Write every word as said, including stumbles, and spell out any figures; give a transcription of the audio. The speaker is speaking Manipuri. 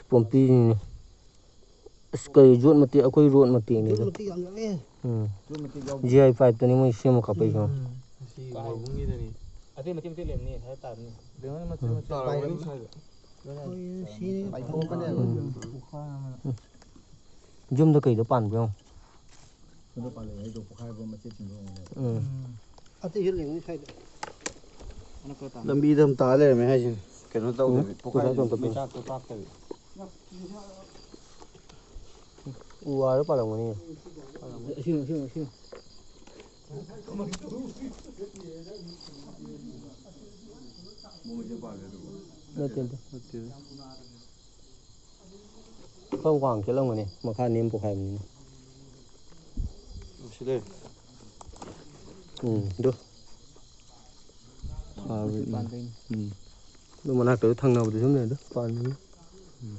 ꯄꯣꯝꯄꯤꯁꯤꯅꯤ꯫ ꯑꯁ, ꯀꯔꯤ ꯌꯣꯠ ꯃꯇꯦꯛ, ꯑꯩꯈꯣꯏ ꯔꯣꯠ ꯃꯇꯦꯛꯅꯤꯗ꯫ ꯌꯣꯠ ꯃꯇꯦꯛ ꯌꯥꯝ ꯌꯥꯎꯋꯦ꯫ ꯎꯝ꯫ ꯌꯣꯠ ꯃꯇꯦꯛ ꯌꯥꯎꯕ꯫ ꯖꯤ ꯑꯥꯏ ꯄꯥꯏꯞꯇꯅꯤ ꯃꯣꯏ ꯁꯦꯝꯃ ꯀꯥꯞꯄꯛꯏꯁꯦ꯫ ꯎꯝ꯫ ꯑꯁꯤ ꯃꯣꯏꯕꯨꯡꯒꯤꯗꯅꯤ꯫ ꯑꯇꯩ ꯃꯇꯦꯛ ꯃꯇꯦꯛ ꯂꯩꯔꯝꯅꯤ, ꯍꯥꯏ ꯇꯥꯔꯅꯤ꯫ ꯂꯩꯔꯝꯒꯅꯤ ꯃꯆꯦꯠ ꯎꯝ꯫ ꯃꯆꯦꯠ ꯇꯥꯔꯝꯒꯅꯤ ꯄꯥꯏꯔꯝꯅꯤ꯫ ꯁ꯭ꯋꯥꯏꯗ꯫ ꯍꯣꯏ, ꯁꯤ ꯄꯥꯏꯊꯣꯛꯄꯅꯦꯕ꯫ ꯎꯝ꯫ ꯄꯨꯈꯥ ꯑꯃꯅ꯫ ꯌꯨꯝꯗ ꯀꯩꯗ ꯄꯥꯟꯕ꯭ꯔꯣ ꯌꯦꯡꯉꯣ꯫ ꯁꯣꯝꯗ ꯄꯥꯜꯂꯛꯑꯦ ꯍꯥꯏꯗꯣ ꯄꯣꯛꯈꯥꯏꯕ ꯃꯆꯦꯠꯁꯤꯡꯗꯣ ꯑꯣꯏꯔꯝꯒꯅꯦꯕ꯫ ꯎꯝ꯫ ꯑꯇꯩꯁꯨ ꯂꯩꯔꯝꯒꯅꯤ ꯁ꯭ꯋꯥꯏꯗ꯫ ꯂꯝꯕꯤꯗ ꯑꯗꯨꯝ ꯇꯥ ꯂꯩꯔꯝꯃꯦ ꯍꯥꯏꯁꯤꯅꯦ꯫ ꯀꯩꯅꯣ ꯇꯧꯗꯕꯤ, ꯎꯝ꯫ ꯄꯣꯛꯈꯥꯏꯗꯕꯤ, ꯄꯩꯁꯥ ꯆꯣꯡꯊꯣꯛꯄꯤ꯫ ꯃꯩꯆꯥꯛꯇꯣ ꯄꯥꯛꯇꯕꯤ꯫ ꯎ ꯋꯥꯗ ꯄꯥꯜꯂꯝꯒꯅꯤ꯫ ꯑꯁꯤꯅ, ꯑꯁꯤꯅ, ꯑꯁꯤꯅ꯫ ꯅꯠꯇꯦ, ꯅꯠꯇꯦ꯫ ꯅꯠꯇꯦ꯫ ꯈꯔ ꯋꯥꯡ ꯆꯠꯂꯝꯒꯅꯤ, ꯃꯈꯥ ꯅꯦꯝ ꯄꯣꯛꯈꯥꯏꯕꯅꯤꯅ꯫ ꯁꯤ ꯂꯩ꯫ ꯎꯝ, ꯑꯗꯨ꯫ ꯐꯥꯕꯅꯤ꯫ ꯎꯝ꯫ ꯑꯗꯨ ꯃꯅꯥꯛꯇ ꯊꯪꯅꯕꯗꯨꯁꯨ ꯑꯗꯨꯝ ꯂꯩ, ꯑꯗꯨ ꯄꯥꯟꯕꯅꯤ꯫ ꯎꯝ꯫